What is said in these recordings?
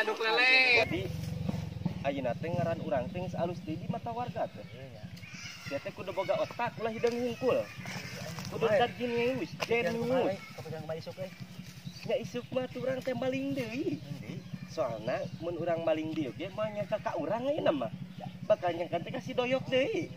Caduk lele. Jadi ayeuna teh ngaran urang teh geus alus deui di mata warga teh. Sia teh kudu boga otak ulah hideung hungkul. Kudu jenius, jenius. Kepegang mah isuk euy. Nya isuk mah tuh urang teh maling deui. Soalna mun urang maling deui ge mah nyangka ka urang ayeuna mah. Bakal nyangka teh ka si doyok deui.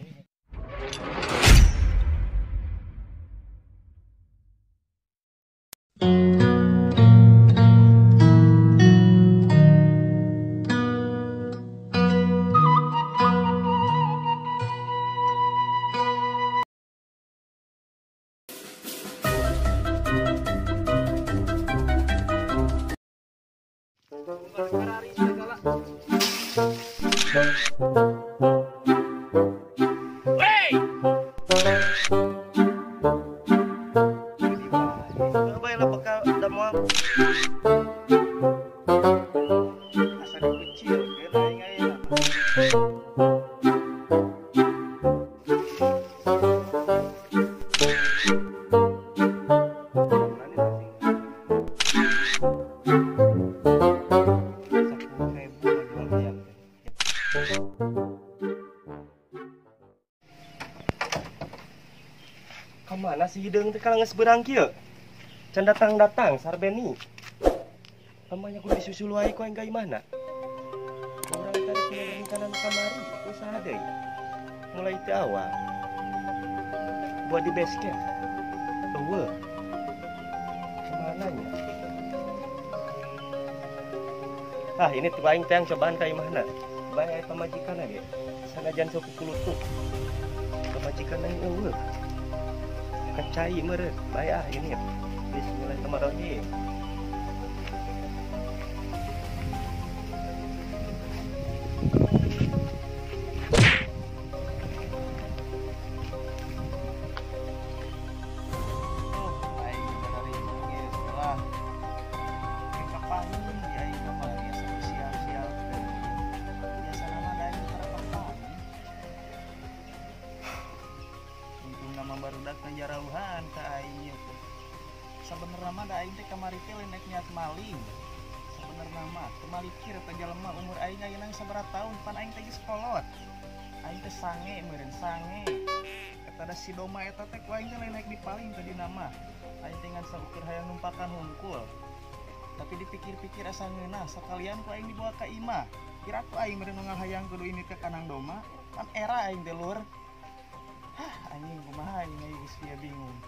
Kemana si hideung teh kalau geus beurang kieu? Can datang-datang Sarbeni. Lamanya kudu disusul wae ku aing ka imahna. Urang tarik kanan kamari, usaha deui. Mulai teu awal. Buat di base camp. Eueuh. Kemana nya? Ah, ini tuh aing teh yang cobaan ka imahna. Bae aya pamajikan ge. Sanajan sok kulutuk. Pamajikan aing eueuh. Kacai meureun. Bae ah ini. Bismillahirrahmanirrahim. Jarauhan ka aing teh. Sabenerna mah da aing teh kamari teh lain naik niat maling. Sabenerna mah teu malikir teh jelema umur aing ayeuna sabaraha taun pan aing teh geus kolot. Aing teh sange meureun sange. Eta da si doma eta teh ku aing teh lain naik dipaling tadina mah. Aing teh ngan saukur hayang numpakan hungkul. Tapi dipikir-pikir asa ngeunah sakalian ku aing dibawa ka imah. Kira ku aing meureun ngahayang kudu ini ke kanang doma, pan era aing teh lur. Hah, anjing kumaha aing geus sia bingung.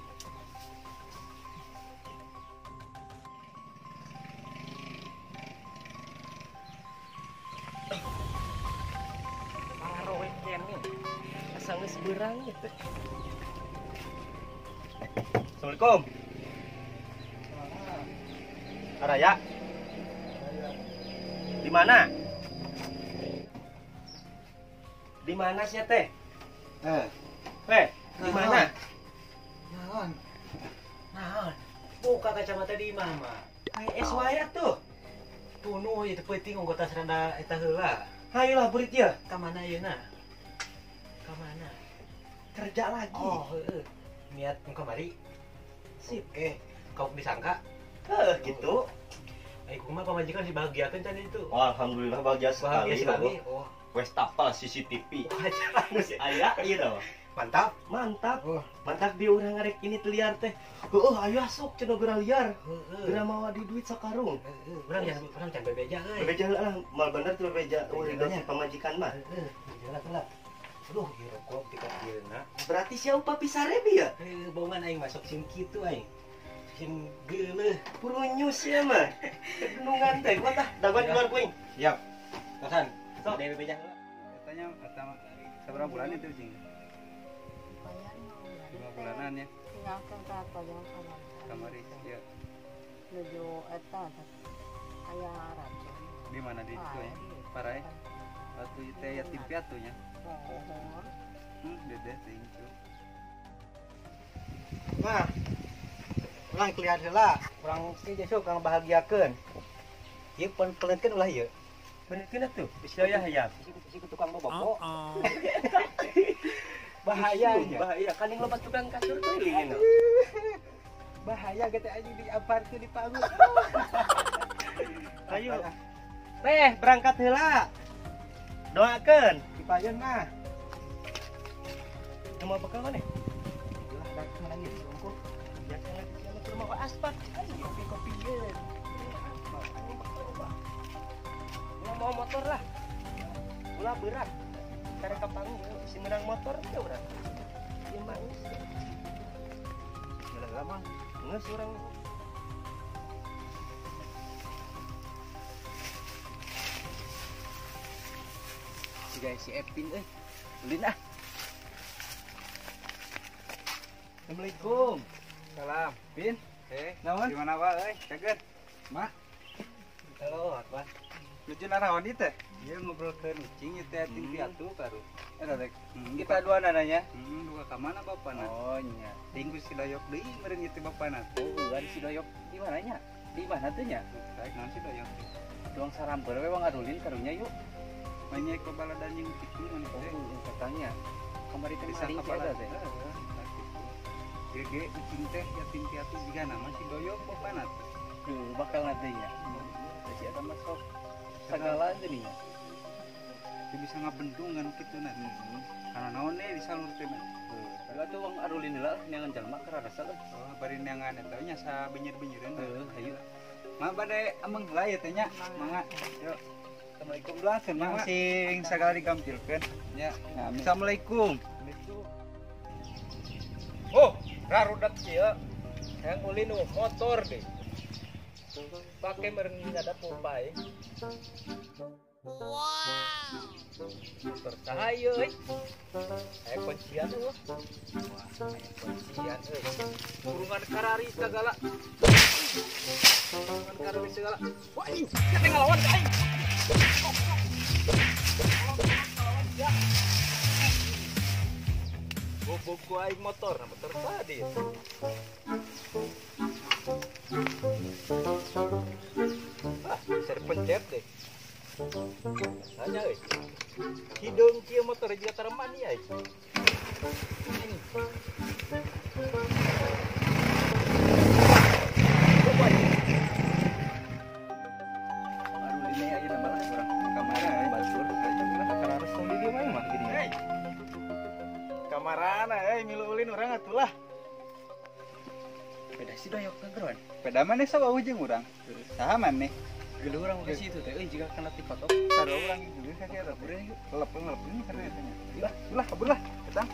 Pararowe kene. Asa geus beurang teh. Assalamualaikum. Araya. Di mana? Di mana sih teh? Eh, di mana? Naon? Naon? Buka kacamata di imah mah. Es wae atuh. Tunuh ieu teh peuting onggo tas randa eta heula. Hayolah burit ieu. Ka mana ayeuna? Ka mana? Kerja lagi. Oh, heeh. Niat nu kamari. Sip. Kau disangka? Heuh, gitu. Ai kumaha pamajikan si bahagiakeun can itu. Oh, alhamdulillah bahagia sekali. Bahagia sekali. Oh, wastafel CCTV. Geus aya ieu tah. Mantap, mantap. Oh. Mantap di urang ngarek ini teliar teh. Heueuh, ayo sok cenah geura liar. Geura mawa di duit sakarung. Heeh, urang ya urang can bebeja euy. Bebeja heula lah, mal bener tuh bebeja. Eueuh, ridho pamajikan mah. Heeh, bebeja lah. Aduh, ieu rokok ti ka dieuna. Berarti sia upah pisarebi ya? Heueuh, bongan aing masuk sing kitu aing. Sing geuleuh, purunyus sia mah. Bendungan teh kuat ah, dagoan keluar kuing. Siap. Tosan, sok deui bebeja heula. Katanya eta sabaraha bulan itu cing? 5 bulanan ya. Tinggalkan ka kamari. Kamari ya. Nuju eta aya racun. Di mana di situ ya? Parai. Waktu itu yatim piatu nya. Dedeh teh cu. Mah. Urang kuliah heula, urang ge sok kang bahagiakeun. Ieu pelenkeun ulah ieu. Pelenkeun atuh. Bisa ya hayang. Si tukang bobogo. Bahaya nya. Bahaya kan yang loba tukang kasur keliling ini. Bahaya gitu anjing diamparkeun di panggung. Ayo. Teh berangkat heula. Doakeun dipayeun mah. Mau bekal mana? Lah dak menang ieu ongkoh. Ya kana kieu mah mau aspak. Kopi-kopi ye. Ulah mau motor lah. Ulah berat. Karek kapanggih si menang motor teh urang. Ieu mah geus. Geus lama. Geus urang. Siga si Epin euy. Ulin ah. Assalamualaikum. Salam. Pin. Naon? Di mana wae euy? Cager. Mak. Halo, apa? Lucu naraon ieu teh? Ieu ngobrolkeun ucing ieu teh yatim piatu karu. Eta teh. Kita dua nananya. Duka ka mana bapana? Oh nya. Tinggu si Doyok deui meureun ieu teh bapana. Oh, ari si Doyok di mana nya? Di mana teh nya? Rek naon si Doyok? Doang saramper we wang ngadulin karunya yuk. Banyak kebaladan jeung kitu maneh teh. Oh, katanya. Kamari teh Bisa maling si kepala eta teh. Gege ucing teh yatim piatu jiga nama si Doyok bapana teh. Duh, bakal nantinya. Si eta mah sok sagala geuning. Teu bisa ngabendung kan kitu na. Karena naon nih disalur teh mah. Heeh, atuh wang arulin heula neangan jalma keur rasa euy. Oh, bari neangan eta nya sabenyir-benyireun. Heuh, hayu. Mah bade ameng heula ieu teh nya. Mangga. Yo. Assalamualaikum doakeun mah sing sagala digampilkeun. Ya, Assalamualaikum. Oh, rarudat kieu. Hayang ulin nu motor deh. Pake meureun ada pompa euy. Wow. Motor saha ieu euy? Aya kuncian euy. Wah, aya kuncian euy. Kurungan karari sagala. Kurungan karari segala. Wah, ih, sia teh ngalawan ka aing. Ngalawan sia. Buku aing motor, nah motor tadi. Ah, bisa dipencet deh. Rasanya euy. Hideung kieu motor juga tareman ieu euy. Ini. Arulin we ayeuna mah urang Ka mana euy? Batur. Hayu lah. Harus tong di dieu mah gini. Hei. Kamarana euy milu ulin urang atuh lah. Beda si Doyok teh geroan. Peda maneh sok eueuh jeung urang. Saha maneh? Geuleuh urang ke situ teh euy jiga kana tipatok. Sarua urang geuleuh ka kieu teh. Lepeung-lepeung kana eta nya. Lah, lah kabur lah. Datang.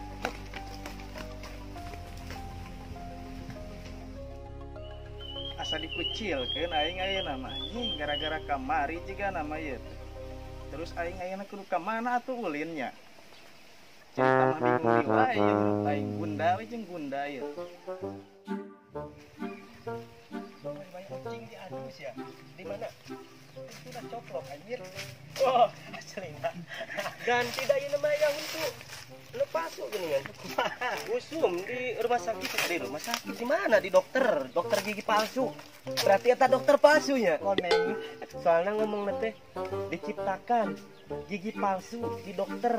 Asa dikucilkeun aing ayeuna mah anjing gara-gara kamari jiga nama ieu teh. Terus aing ayeuna kudu ka mana atuh ulinnya? Jadi tambah bingung deui wae ieu hirup aing gunda we jeung gunda ieu. Banyak kucing diadu ya. Di mana? Itu udah coplok anjir. Oh, aslina. Ganti da ieu mah yang untuk lepas gini kan. Usum di rumah sakit, di rumah sakit di mana? Di dokter, dokter gigi palsu. Berarti eta dokter palsunya. Koneng. Soalnya ngomong teh diciptakan gigi palsu di dokter.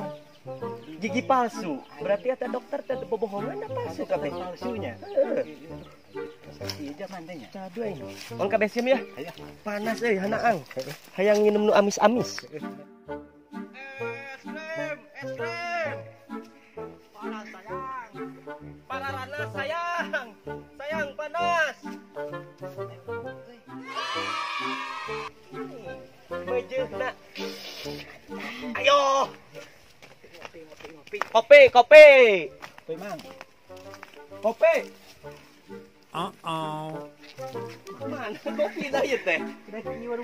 Gigi palsu. Berarti eta dokter teh bobohongan palsu kabeh. Palsunya. Heeh. Saksi zaman teh nya. Cadu aing. Ong ka BSM ya. Panas euy hanaang. Hayang nginum nu amis-amis. Es krim, es krim. Panas sayang. Pararana sayang. Sayang panas. Mejeuna. Ayo. Kopi, kopi. Kopi mang. Kopi. Mana kopi dah ieu teh?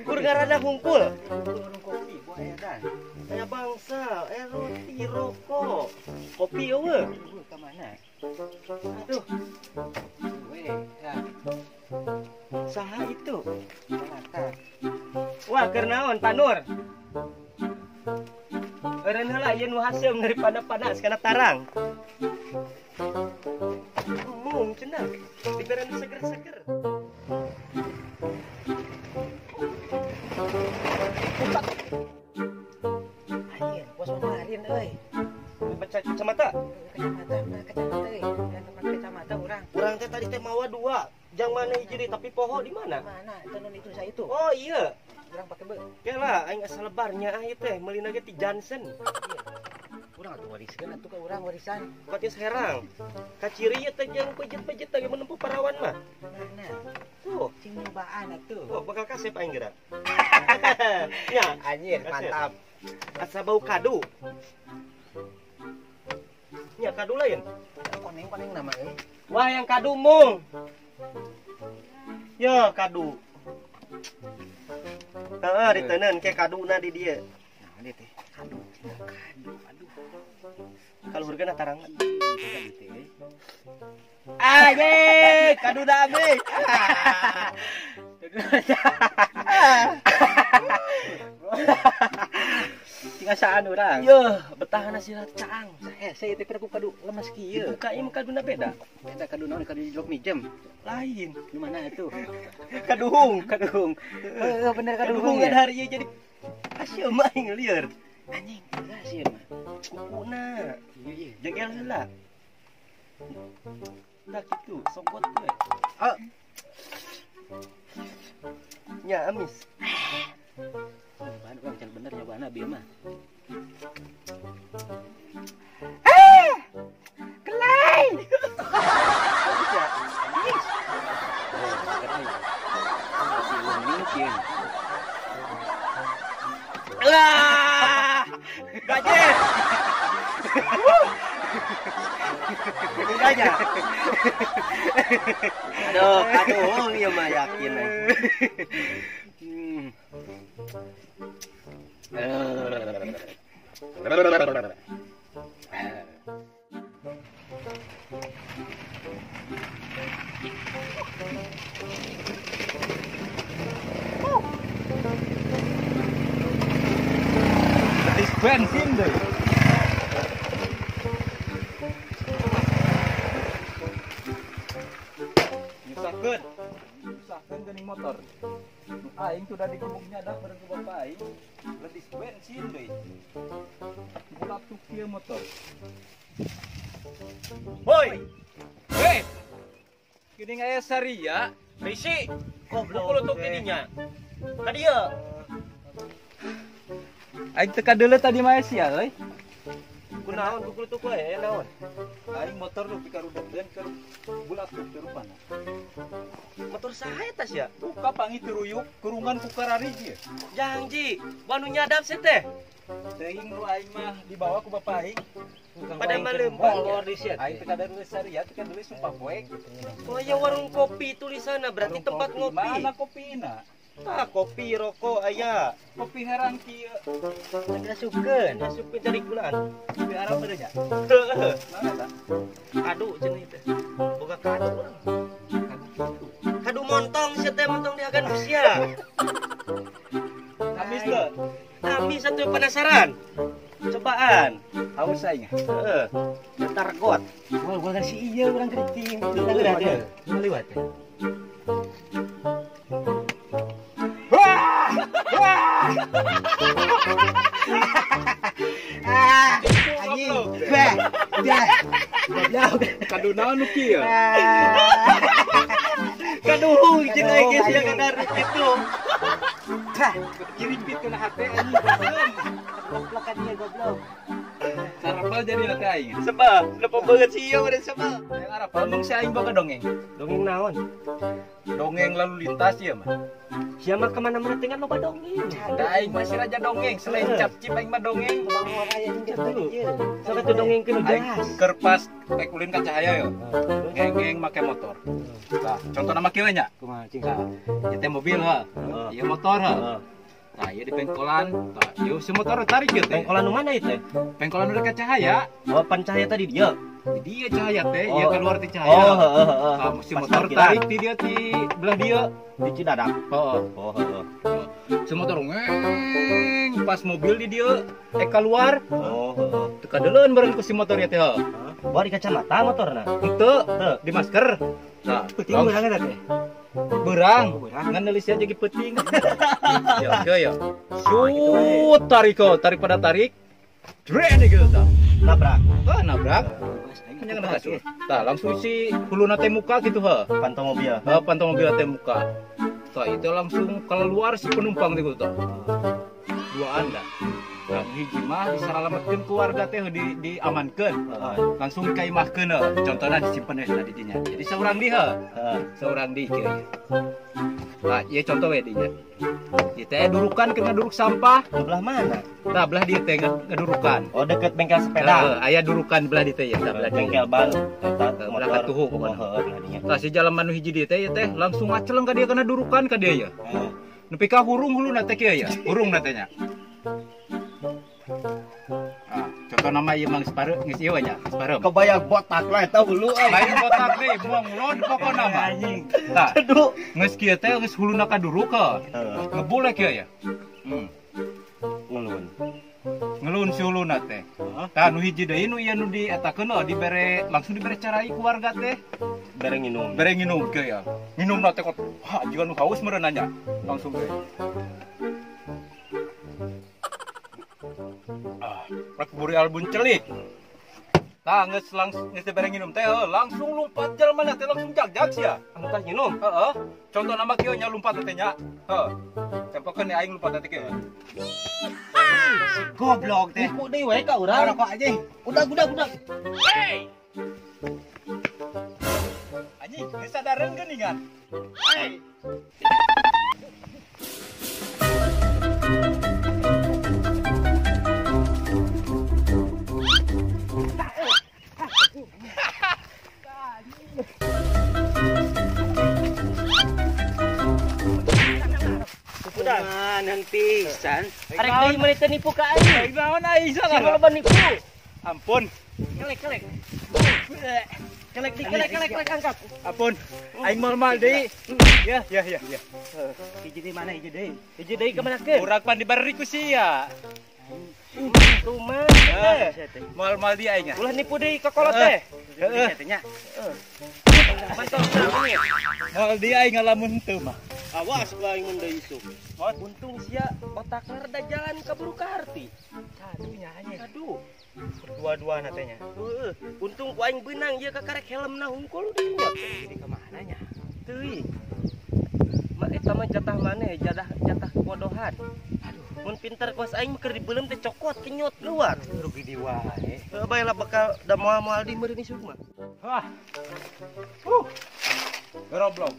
Kur ngarana hungkul. Warung kopi buah edan. Aya bangsa, roti, rokok. Kopi eueuh. Ka mana? Aduh, We, ya. saha itu? Mata. Wah, keur naon Pak Nur? Eureun heula ieu nu haseum daripada panas kana tarang. Mung cenah, dibere nu seger-seger. Anjir, bos kemarin euy. Baca kacamata. Kacamata, nah kacamata euy. Dan tempat kacamata urang. Urang teh tadi teh mawa dua. Jang mana hiji deui tapi poho di mana? Mana? Tenun itu saya itu. Oh iya. Urang pake be. Kela aing asa lebarnya ieu teh meulina ge ti Johnson. Urang atuh wariskeun atuh ka urang warisan. Katis herang. Kaciri ieu teh jeung pejet-pejet lagi menempuh parawan mah. Mana? Tuh, cing nyobaan atuh. Oh, bakal kasep aing geura. Nya, anjir mantap. Asa bau kadu. Nya kadu lain. Koneng-koneng nama euy. Wah, yang kadu mung. Ya, kadu. Heeh, diteunkeun ke kaduna di dieu. Nah, dieu teh kadu, kadu. Aduh. Kaluhurkeun tarang. Aye, kadu dame. Tinggal urang. Yeuh, betahna sila caang. Saya teh pira ku kadu lemes kieu. Dibuka ieu mah kaduna beda. Beda kadu naon kadu jlok mijem. Lain. Di mana itu? Kaduhung, kaduhung. Heeh, bener kaduhung. Kaduhung hari ieu jadi asieun mah aing lieur. Anjing, asieun mah. Kukuna. Ieu ieu. Jegel heula. Tah kitu, sogot we. Ah. Nya amis. Nyobaan urang can bener nyobaan bieu mah. Eh! Kelai. Amis. Lah! Gajet. Gajah. Aduh, kaduhung ieu mah yakin aing. Betis bensin deh. Nyusahkeun. Nyusahkeun geuning motor. Nu aing sudah digembungnya dah bareng ku bapak aing. Betis bensin deh. Mulak tuh kieu motor. Hoi. Hei. Geuning aya saria, Risi. Goblok tuh gininya. Ka dieu. Aing teu kadeuleu tadi mah sia euy. Kunaon kukulutuk wae aya naon? Aing motor nu pikarudekeun keur bulak tuh rupana. Motor saha eta sia? Buka pangi teruyuk kurungan ku karari ieu. Jangji, wanu nyadap sia teh. Teuing nu aing mah dibawa ku bapak aing. Pada malempang molor di sia. Aing teu kadeuleu saria, teu kadeuleu sumpah poek. Oh ya warung kopi tulisanna berarti tempat kopi. Ngopi. Mana kopina? Tah kopi rokok aya. Kopi herang kieu. Asupkeun. Asupkeun cari gulaan. Kopi Arab teh nya. Heeh. Mana tah? Kadu cenah teh. Boga kadu urang. Kadu montong sia teh montong dihagan usia. Amis teu? Amis atuh penasaran. Cobaan. Haus aing. Heeh. Targot. Wah, gua si ieu urang keriting. Heeh. Ngaliwat. Ah, anjing. Bah. Dah. Goblok. Kadu naon nu kieu? Kaduhung cenah geus sia kadar kitu. Tah, Jiripit kana hate anjing. goblok kan dia goblok. Sarapal jadi teh aing. Sebab, lupa banget sih ieu urang sebab. Yang arapal mung si aing boga dongeng. Dongeng naon? Dongeng lalu lintas ieu mah. Sia mah kemana-mana dengan loba dongeng. Da aing mah si raja dongeng, selain capcip aing mah dongeng. Bangor aya jeung tadi ieu. Sok atuh dongengkeun nu Aing jelas. keur pas rek ulin ka Cahaya yo. Ngeng-ngeng make motor. Tah, contohna mah kieu nya. Kumaha cing? Tah, ieu teh mobil ha. Ieu motor ha. Tah, ieu di pengkolan. Tah, ieu si motor tarik ieu teh. Pengkolan nu mana ieu teh? Pengkolan udah ka Cahaya. Oh, pan cahaya tadi dia. Di dia Cahaya teh, ieu Oh. keluar ti Cahaya. Oh, heeh heeh. Tah, si Pas motor parkiran. tarik ti dia ti belah dia. Di Cidadap. Heeh. Oh, heeh. Si motor ngeng pas mobil di dia keluar. Oh, heeh. Teu kadeuleun bareng ku si motor ieu teh. Heuh. Wah, di kacamata motorna. Henteu, Heuh. di masker. Tah, Peuting beurang eta teh. Berang, Berang. ngan neulis aja ge peuting. Ya, oke ya. Shoot, tarik kok, tarik pada tarik. Jrek gitu tah. Nabrak. Ah, nabrak. Nya kena kasur. Tah, langsung si huluna teh muka gitu heuh. Pantau mobil. Heuh, pantau mobil teh muka. Tah itu langsung keluar si penumpang teh tah. Duaan dah. Nah, hiji mah disalametkeun keluarga teh diamankeun. Langsung dikaimahkeun heuh. Contohna disimpen we di dinya. Jadi saurang di heuh. Saurang di kieu. Nah, ieu contoh we dinya. Ieu teh durukan kena duruk sampah. Belah mana? Tah belah dieu teh ngadurukan. Oh, deket bengkel sepeda. Heeh, aya durukan belah dieu teh ya, tah belah bengkel ban. Eta belah katuhu pokona. Heeh, belah dinya. Tah si jalma nu hiji dieu teh ieu teh langsung ngaceleng ka dieu kana durukan ka dieu ya. Nepi ka hurung huluna teh kieu ya. Hurung na teh nya. Contoh nama ieu mang separe geus ieu nya, separem. Kebayang botak lah eta hulu euy. Lain botak deui, monglon pokona mah. Anjing. Tah, geus kieu teh geus huluna ka duruk heuh. Ngebul kieu ya. Ngelun. Ngelun si huluna teh. Tah nu hiji deui nu ieu nu dietakeun heuh dibere langsung dibere carai ku warga teh. Bere nginum. Bere nginum kieu ya. Nginumna teh kok ha jiga nu haus meureun nya. Langsung teh. Ah, rek buri albun celik. Tah geus langsung geus dibere nginum teh langsung lompat jelema teh langsung jag-jag sia. Anu tah nginum. Heeh. Contoh nama kieu nya lompat teh nya. Heuh. Tempokeun aing lompat teh kieu. Si goblok teh. Nipu deui we ka urang. Rokok anjing. Udah. Hey. Anjing, geus sadareun geuningan. Hey. Kumaha pisan. Arek deui maneh teh nipu ka aing. Naon aing salah. Loba nipu. Ampun. Kelek. Kelek di kelek angkat. Ampun. Aing moal deui. Ya. Hiji deui mana hiji deui? Hiji deui ka manakeun? Urang pan dibari ku sia. Rumah. Moal-moal di aing. Ulah nipu deui ka kolot teh. Heeh. Teh nya. Mantap ini. Moal di aing ngalamun teu mah. Awas ku aing mun deui isuk. Untung sia otakna rada jalan kaburu ka harti. Sadunya anjing. Aduh. Berdua-duana teh nya. Heeh. Untung ku aing beunang ieu kakarek helmna hungkul dinya. Jadi ka mana nya? Teuing. Ma eta mah jatah maneh, jatah kebodohan. Aduh. Mun pinter kuas aing mah keur dibeuleum teh cokot kenyot keluar. Rugi di wae. Heuh bae lah bakal da moal-moal di meureun isuk mah. Hah. Goblok.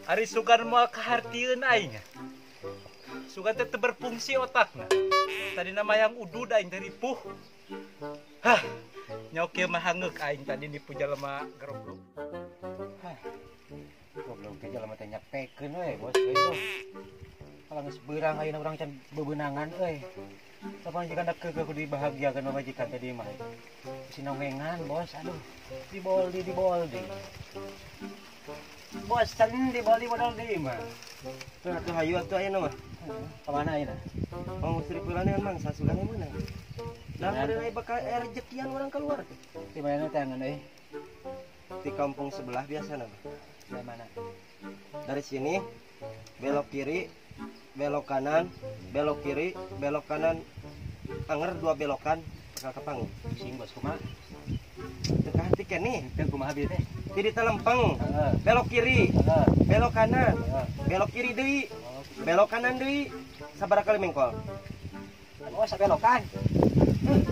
Ari sugan moal kahartieun aing. Sugan teh teu berfungsi otakna. Tadi nama yang udud aing teh ripuh. Hah. Nyaok kieu mah hangeuk aing tadi nipu jalema goblok. Hah. Goblok teh jalema teh nyapekeun we bos euy. Kalau geus beurang ayeuna urang can bebeunangan euy. Sapamajikan da keukeuh kudu dibahagiakeun pamajikan teh di imah. Bisi nongengan bos, aduh. Diboldi. Bosen diboldi modal di imah. Tuh atuh hayu atuh ayeuna mah. Ka mana ayeuna? Mang Sri Pulane mang sasugane meunang. Lah meureun aya bakal aya rejekian urang keluar teh. Di mana teh angan euy? Di kampung sebelah biasana mah. Sebelah mana? Dari sini belok kiri, belok kanan, belok kiri, belok kanan, anger dua belokan bakal kapanggih. Sing bos kumaha? Teu kahati keneh. Teu kumaha bieu teh? Jadi telempeng, belok kiri, belok kanan, belok kiri deui, belok kanan deui, sabaraha kali mengkol? Oh, sabelokan.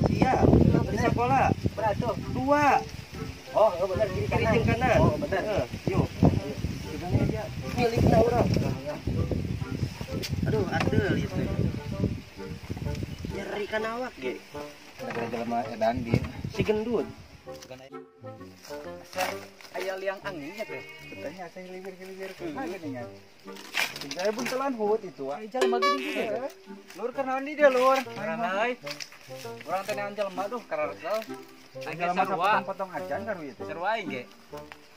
Sia, di sekolah. Berapa tuh? 2. Oh, bener kiri kanan. Kiri kanan. Oh, bener. Yuk. Sugane aja milikna urang. Aduh, adel ieu teh. Nyeri kana awak ge. Gara-gara jelema edan di si gendut. Aya liang anginnya teh. Katanya asa liwir-liwir kumaha geuningan. Saya buntelan hut itu ah. Jelema geuning gitu. Lur kenaon di dia lur. Karena euy. Urang teh neangan jelema duh kararesel. Aing Jelema sarua. sapotong-potong acan karu ieu teh. Sarua aing ge.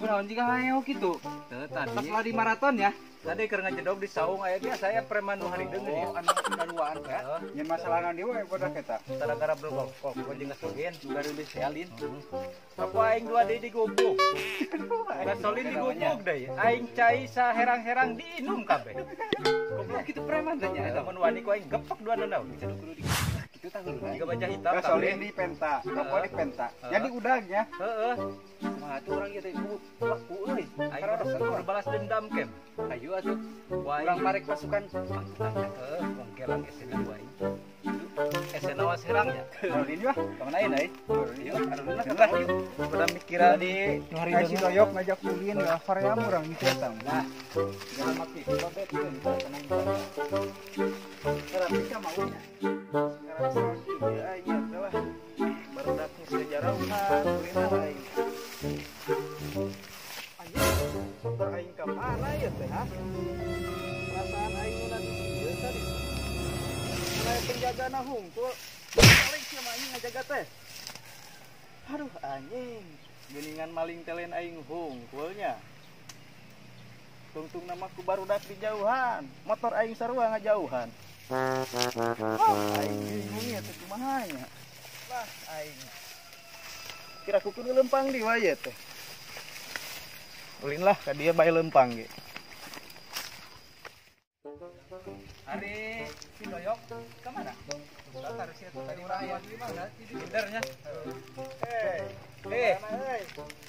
Kunaon jiga hayo kitu. Teu tadi. Pas lari maraton ya. Tadi keur ngajedog di saung aya biasa aya preman nu harideung geuning. Oh, anu kaduaan teh. Nyen masalah naon deui we bodak eta. Gara-gara bergokok gua jeung gasolin, Garulis selin. Rokok aing dua deui digubuk. Gasolin digubuk deui. Aing cai saherang-herang diinum kabeh. Goblok kitu preman teh nya eta. Mun wani ku aing gepek dua nanaon. Kudu di Kitu tah heula. Jiga baja hitam gasolin di penta, rokok di penta. Jadi udangnya. Heeh. Kumaha tuh urang ieu teh laku euy. Aing kudu balas dendam kem. Hayu atuh. Urang parek pasukan. Heeh, kongkelan esena wae. Esena was herangnya. Ini wah, kamana ayeuna euy? Yuk, arulun lah yuk. Pada mikiran di si Doyok ngajak ulin ka hoream urang mikir tah. Nah, jangan mati. Babet tenang. Tapi ka maunya. Sekarang ieu aing lah. Baru datang sejarahan, ulin aing. Anjing, motor aing ka mana ieu teh, ha? Perasaan aing nu di dieu tadi. Mulai penjaga na hungkul. Paling sia mah aing ngajaga teh. Aduh anjing, geuningan maling teh lain aing hungkulnya. Tungtung nama ku barudak di jauhan, motor aing sarua ngajauhan. Oh, aing bingung ya teh kumaha nya. Lah aing. Kira ku kudu lempang di wae teh. Ulin lah ka dieu bae lempang ge. Ari si Doyok ka mana? Tadi urang aya di mana? Pinternya. Eh,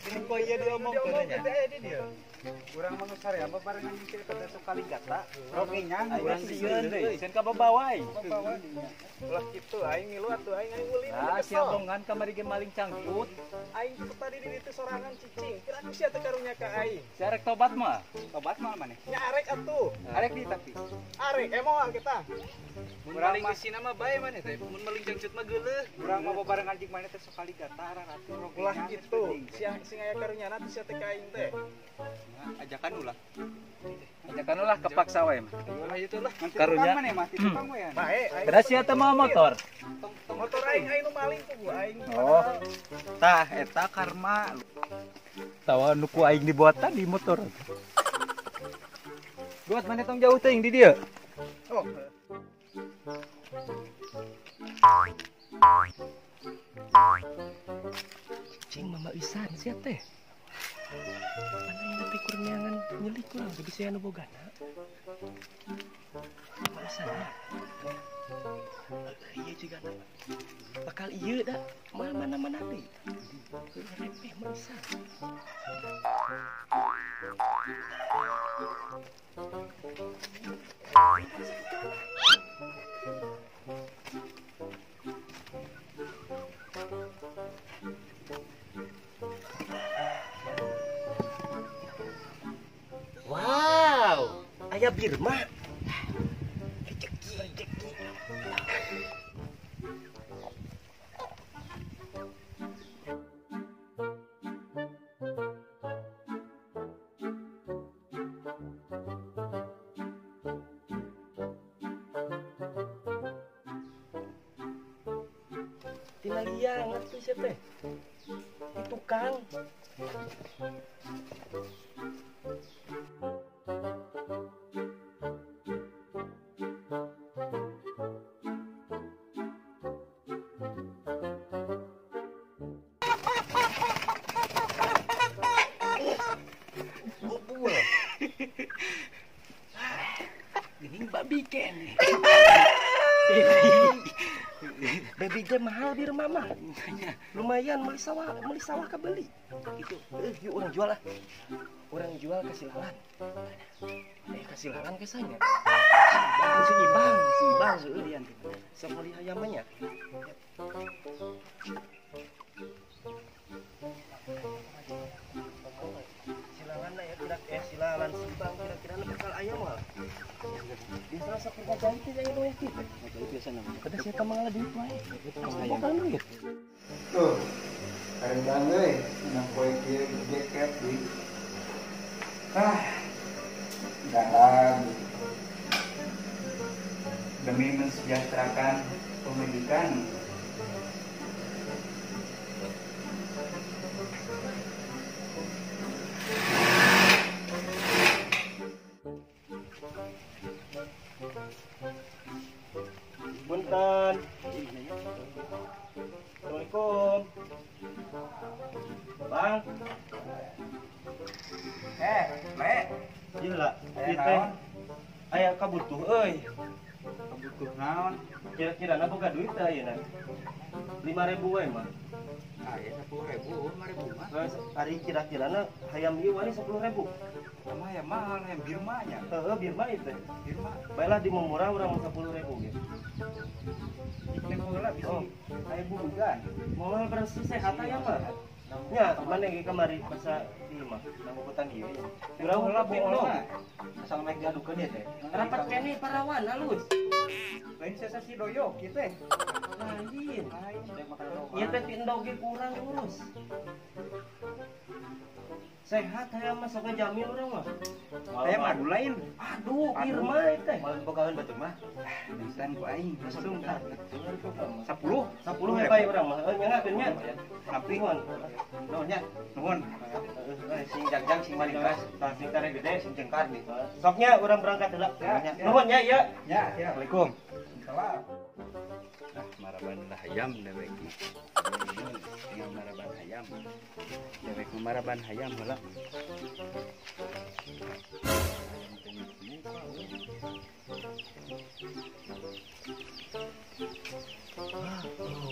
gini kok ieu diomongkeun nya. Teh di dieu. Urang mah sare apa barengan jeung teh sok kaligata. Rogenyang urang sieun deui, sieun ka babawa aing. Ulah kitu aing ngilu atuh aing aing ulin. Ah, sia bongan kamari ge maling cangcut. Aing teh tadi di ditu sorangan cicing. Kira aku sia teh karunya ka aing. Sia arek tobat mah. Tobat mah maneh? Nya arek atuh. Arek di tapi. Arek emoal kita. Mun maling geusina mah bae maneh teh. Mun maling cangcut mah geuleuh. Urang mah babarengan jeung maneh teh sok kaligata atuh rogenyang. Ulah kitu. Sia sing aya karunyana teh sia teh ka aing teh. Ajakan ulah. Ajakan ulah kepaksa wae mah. Ulah itu lah. Karunya. Maneh mah tukang we. Bae. Beras sia teh mawa motor. Motor aing aing nu maling tuh aing. Oh. Tah eta karma. Tawa nu ku aing dibuat tadi motor. Buat maneh tong jauh teuing di dieu. Oh. Cing mama isan sia teh. Mana yang teh kurniangan nyelik urang teh bisa anu bogana. Mama isan ya. Ieu juga na. Bakal ieu da moal mana-mana deui. Repeh mah isan. Wow, aya Birma. Rezeki, rezeki. Tina liang atuh sia teh. Di tukang. Gini babi kene. Baby game mahal di rumah mah. Lumayan beli sawah kebeli. Itu, yuk orang jual lah. Orang jual ke Silalan. Ke Silalan kesanya. Si Ibang, seulian. Sekali ayamnya. Silalan ya kira Silalan si Ibang kira-kira bakal ayam lah. Biasa sok kerja jahit ya nu yakin. Biasa namanya. Kada sia ka mangala duit wae. Bukan duit. Tuh. Keren banget euy, menang poe kieu jaket deui. Ah. Dalam demi mensejahterakan pemajikan. Punten. Assalamualaikum. Bang. Le. Ieu lah, ieu teh aya kabutuh euy. Kabutuh Butuh naon? Kira-kira na boga duit teh ayeuna. 5.000 we mah. Aya 10.000, 5.000 mah. Geus ari kira-kirana hayam ieu wani 10.000. Sama hayam mahal, hayam Birma nya. Heeh, Birma ieu teh. Birma. Baiklah di murah urang 10.000 ge. Diklaim heula bisi aya burugan. Moal bersih sehat aya mah. Nya, mana ge kamari basa ieu mah. Nanggutan ieu nya. Urang heula bohong. Asal naik diadukeun ieu teh. Rapat keneh parawan halus. Lain sesa si doyok ieu teh. Lain. Ieu teh ti endog ge kurang lurus. Sehat hayam mah sok jamin urang mah. Hayam adu lain. Aduh, Birma ieu teh. Moal bogaeun batur mah. Pisan ku aing langsung 10. 10 we bae urang mah. Heuh nyangakeun nya. Nampi. Nuhun nya. Nuhun. Sing jagjang sing maling keras, sing tare gede, sing jengkar nih. Soknya urang berangkat heula. Nuhun nya ieu. Ya, ya. Assalamualaikum. Salam. Ah, maraban hayam dewek mah. Tinggal maraban hayam. Dewek mah maraban hayam heula.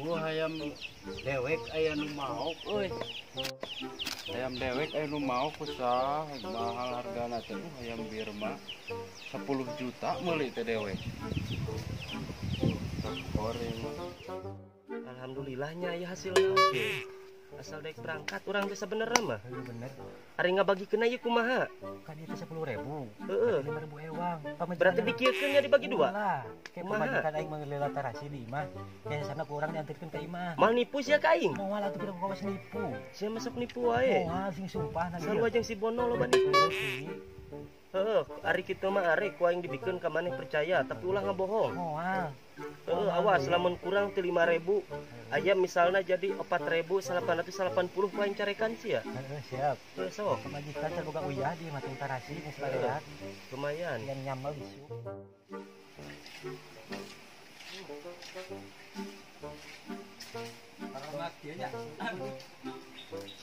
Oh, hayam dewek aya nu maok euy. Hayam dewek aya nu maok usah mahal hargana teh hayam Birma 10 juta meuli teh dewek. Alhamdulillahnya ya hasilna oke. Asal dek berangkat urang teh sabenerna mah. Heuh bener. Ari ngabagikeun ieu kumaha? Kan ieu teh 10.000. Heeh. 5.000 ewang. Berarti dikiekeun nya dibagi dua. Lah, kayak pamajikan aing manggil tarasi di imah. Ya sana ku urang diantarkeun ka imah. Mal nipu sia ka aing. Moal atuh kira kawas nipu. Sia masuk nipu wae. Moal sing sumpah na. Sarua jeung si Bono loba nipu. Heeh, ari kitu mah ari ku aing dibikeun ka maneh percaya, tapi ulah ngabohong. Moal. Heeh, awas lamun kurang ti 5.000. Aya misalna jadi 4.880 ku aing carekan sia. Heeh, siap. Heuh sok. Pamajikan can boga uyah di mah tarasi geus bareat. Lumayan. Yang nyambel isu. Paramat kieu nya.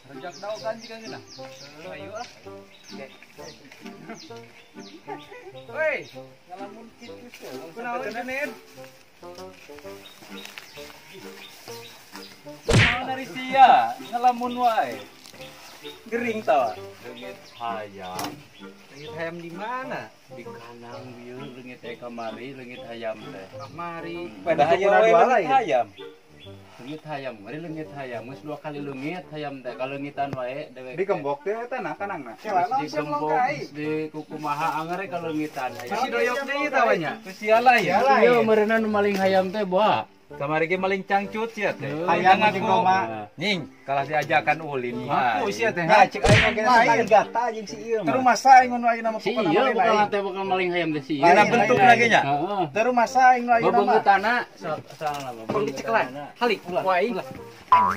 Rejak daun kan jika geunah. Ayo ah. Woi, ngalamun kitu teh. Kunaon cenah? Kunaon ari sia ngalamun wae. Gering tawa. Leungit hayam. Leungit hayam di mana? Di kandang bieu leungit teh kamari leungit hayam teh. Kamari. Padahal leungit hayam. Leungit hayam, mari leungit hayam, geus 2 kali leungit hayam teh kaleungitan wae dewek. Digembok teh eta na kanangna. Digembok di kukumaha angere kaleungitan hayam. Si doyok deui tah we nya. Sia lain. Ieu meureunna nu maling hayam teh boa. Kamari ge maling cangcut sia teh. Hayam jeung goma. Nying, kalah diajakan ulin. Ngaku sia teh. Nah, cek aing oge lain gata jeung si ieu mah. Terus masa aing nu ayeuna mah si ieu bukan teh bukan maling hayam teh si ieu. Dina bentuk lagi nya. Heeh. Terus masa aing nu ayeuna mah. Bebeungutana soalna mah. Pang diceklan. Halik ku aing.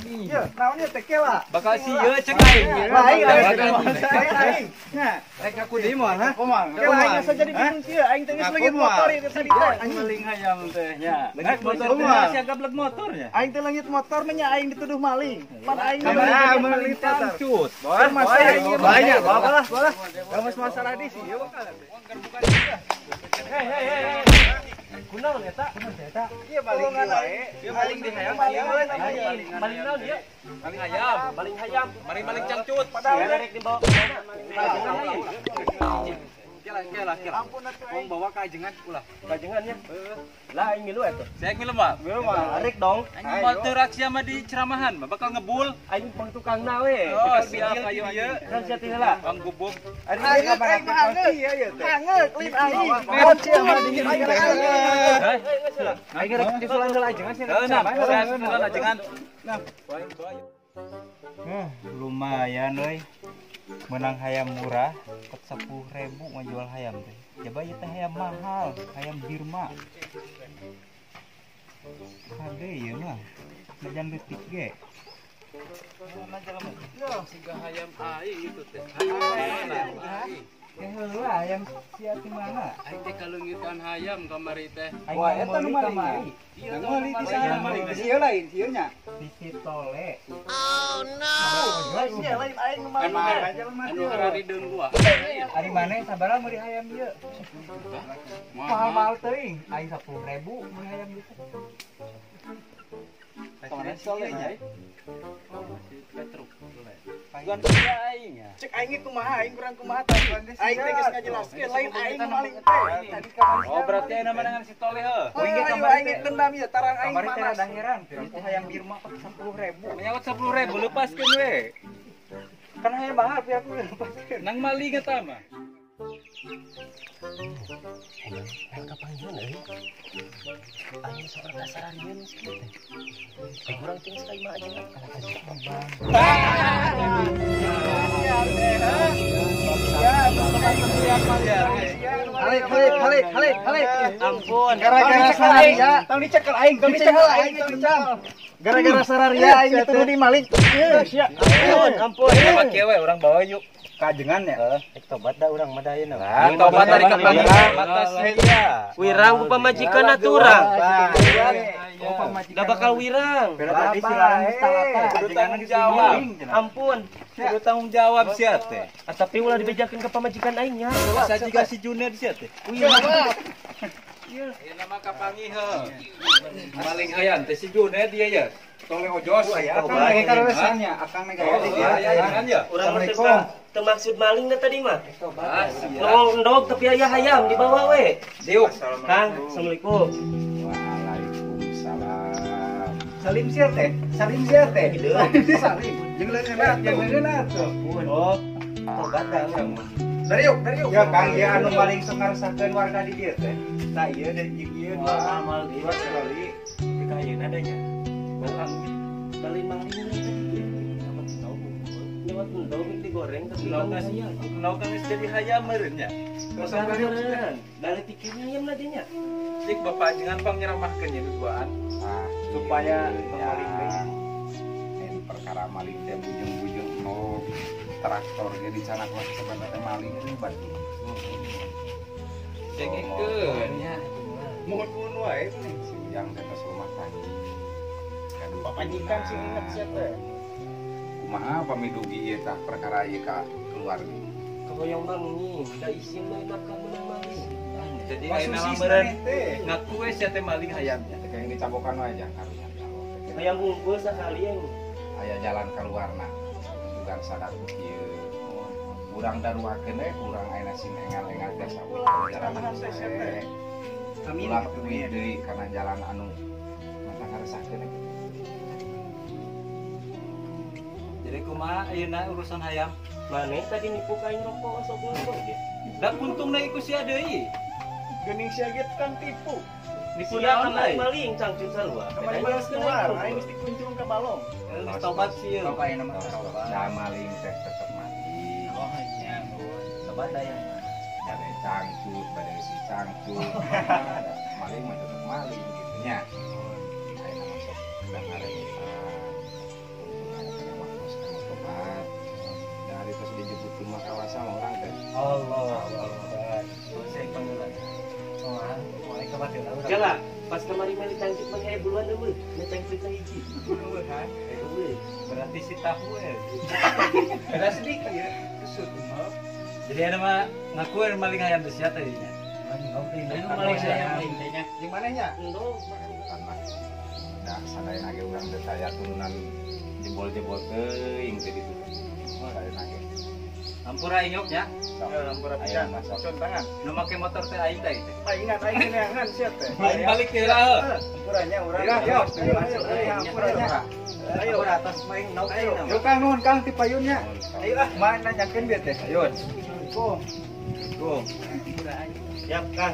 Ieu naon ieu teh kela. Bakal si ieu cek aing. Lain aing. Nya, rek ngaku deui moal ha? Kela aing asa jadi bingung kieu, aing teh geus leungit motor ieu tadi teh. Maling hayam teh nya. Leungit motor mah. Sia gablek motornya. Aing teh leungit motor mah nya aing dituduh maling. Pan aing maling cangcut. Terus masa aing banyak, bawa lah, bawa lah. Kamu masalah di sih, bakal. Hei hei hei. Kunaon eta? Kunaon eta? Ieu maling wae. Ieu maling di hayam. Maling naon ieu? Maling hayam. Maling hayam. Maling maling cangcut. Padahal rek dibawa ka mana? Kela kela kela. Ampun atuh Wong bawa ka ajengan ulah. Kajengan nya. Lah aing milu atuh. Saya milu mah. Milu mah. Arek dong. Aing mah teu rak sia mah di ceramahan mah bakal ngebul. Aing pang tukangna we. Oh, siap ayo ieu. Kan sia teh heula. Pang gubuk. Aing aing mah hangeut. Hangeut lin aing. Mohon sia mah dingin aing. Hei, geus heula. Aing rek disulan heula ajengan sia. Heuh, nah, saya sulan ajengan. Nah, lumayan euy. Menang hayam murah, kot 10.000 ngajual hayam teh. Jaba ieu teh hayam mahal, hayam Birma. Kade ieu mah. Najan leutik ge. Siga hayam aing itu teh. Eh heula hayam sia ti mana? Aing teh kaleungitan hayam kamari teh. Wah, eta nu maling. Ieu Nu maling di sana maling. Ieu lain, ieu nya. Di Sitole. Oh no. Sia lain aing nu maling. Anu hararideun gua. Ari maneh sabaraha meuli hayam ieu? Mahal-mahal teuing, aing 10.000 meuli hayam ieu. Tong soleh nya. Bukan sia aing ya. Cek aing kumaha, aing kurang kumaha tadi. Aing teh geus ngajelaskeun lain aing maling teh. Oh, berarti ayeuna mah dengan si Toleh heuh. Aing ge dendam ieu tarang aing Kamari teh panas. rada heran, piraku hayam Birma 10.000. Menyawat 10.000 lepaskeun we. Kan hayam mahal piraku lepaskeun. Nang maling eta mah. Hayang kapanggihan euy. Aing sok kasararieun kieu teh. Kurang ting sekali mah aja kalah ka Halik halik halik halik halik. Ampun. Gara-gara sararia, tong dicekel aing, tong dicekel aing, tong dicekel. Gara-gara sararia aing dituduh di maling. Sia. Ampun, ampun. Sama kieu we urang bawa yuk. Kajengan ya. Tobat da urang mah da ayeuna. Lah, tobat dari kapanggihan batas sia. Wirang ku pamajikan atuh urang. Da bakal wirang. Beda tadi si larang geus talata, Kudu tanggung ajenganna geus jawab. maling cenah. Ampun. Kudu tanggung jawab sia teh. Ah, tapi ulah dibejakeun ka pamajikan aing nya. Asa jiga si Juned sia teh. Wirang. Ayeuna mah kapanggih heuh. Maling hayam teh si Juned ieu ya. Toleh ojos. Akang lagi kareresannya, akang mega Oh, di dia. ajengan ya. Urang mah teu maksud maling da tadi mah. Ah, sia. Nol endog tapi aya hayam dibawa we. Diuk. Kang, assalamualaikum. Waalaikumsalam. Salim sia teh, salim sia teh. Salim. Jeung leungeun atuh, jeung leungeun atuh. Oh, tobat da urang mah. Dari yuk, dari yuk. Ya Kang, ieu anu maling sok ngaresahkeun warga di dieu teh. Tah ieu deui jeung ieu dua Amal deui. dua sekali. Kita ayeuna da nya. Balik maling tadi. Lewat endog digoreng tapi Endog endog kan geus jadi hayam meureun nya. Beneran. Balik tikirnya ayam lah nya. Cik bapak ajengan pang nyeramahkeun nya duaan Ah, Supaya ya. tong maling deui. Ini perkara maling teh bujeng-bujeng oh traktor ge dicanak mah sebenarnya maling ribet. Dengekeun nya. Muhun-muhun wae. Si Ujang teh tos rumah tangga. Aduh, Pamajikan sing inget sia teh. Kumaha pamidugi ieu tah perkara ieu ka keluarga. Kehoyong mangi, da isin bae bakal menang maling. Jadi ayeuna mah Sosis meureun maneh teh. ngaku we sia teh maling hayamnya. Teh yang dicabokan wae jang karunya ya Allah. Teh Hayam unggul sakali yang aya jalan keluarna. Bukan sadar ku kieu. Urang daruakeun we urang ayeuna sing engal-engal jasa Ulah, jalan ceramah teh sia teh. Amin. Ulah uih deui kana jalan anu mata ngaresahkeun we. Jadi kumaha ayeuna urusan hayam? maneh tadi nipu ka aing rokok sok ngerokok ge. Da untungna iku sia deui. Geuning sia ge tukang tipu. Nipu Sia naon kamari lain? maling cangcut sarua. Kamari maling keluar, aing mesti kuncung ka balong. Geus tobat sieun. Bapak ayeuna mah tobat. Da maling teh tetep maling. Oh nya, tobat da yang. Bade cangcut, bade si cangcut. Maling mah tetep maling gitu nya. Ayeuna mah sok kedah ngarengutan. Untung aya keneh waktu kanggo tobat. Da ari tos dijemput ke mah kawasa mah urang teh. Allah Akbar. Selesai panggilan. Moal, moal tobat heula urang. Jala, pas kamari mah cangcut mah aya buluan eueuh, nya cangcut hiji. Eueuh ha. Eueuh. Berarti si tahu we. Beda sedikit ya. Kesut mah. Jadi ayeuna mah ngaku we maling hayam teh sia tadinya. Anu Maling hayam aing teh nya. Jeung maneh nya? Endog. Barebutan mah. Da sadayana ge urang teh saya turunan jebol-jebol teuing teh ditu. Sadayana ge. Ampura aing nya. Sok. Ya, ampura Ayeuna pisan. mah sok. Con tangan. Nu make motor teh aing teh. Paingan aing neangan sia teh. Aing balik heula heuh. Ampuranya urang. Ayo, ayo, ayo, ayo, ampuranya. Ayo, Ayo atas main nauk ayo. Yo Kang nuhun Kang ti payunnya. Ayo ah. Mah nanyakeun bieu teh. Ayo. Assalamualaikum. Go. Siap, Kang.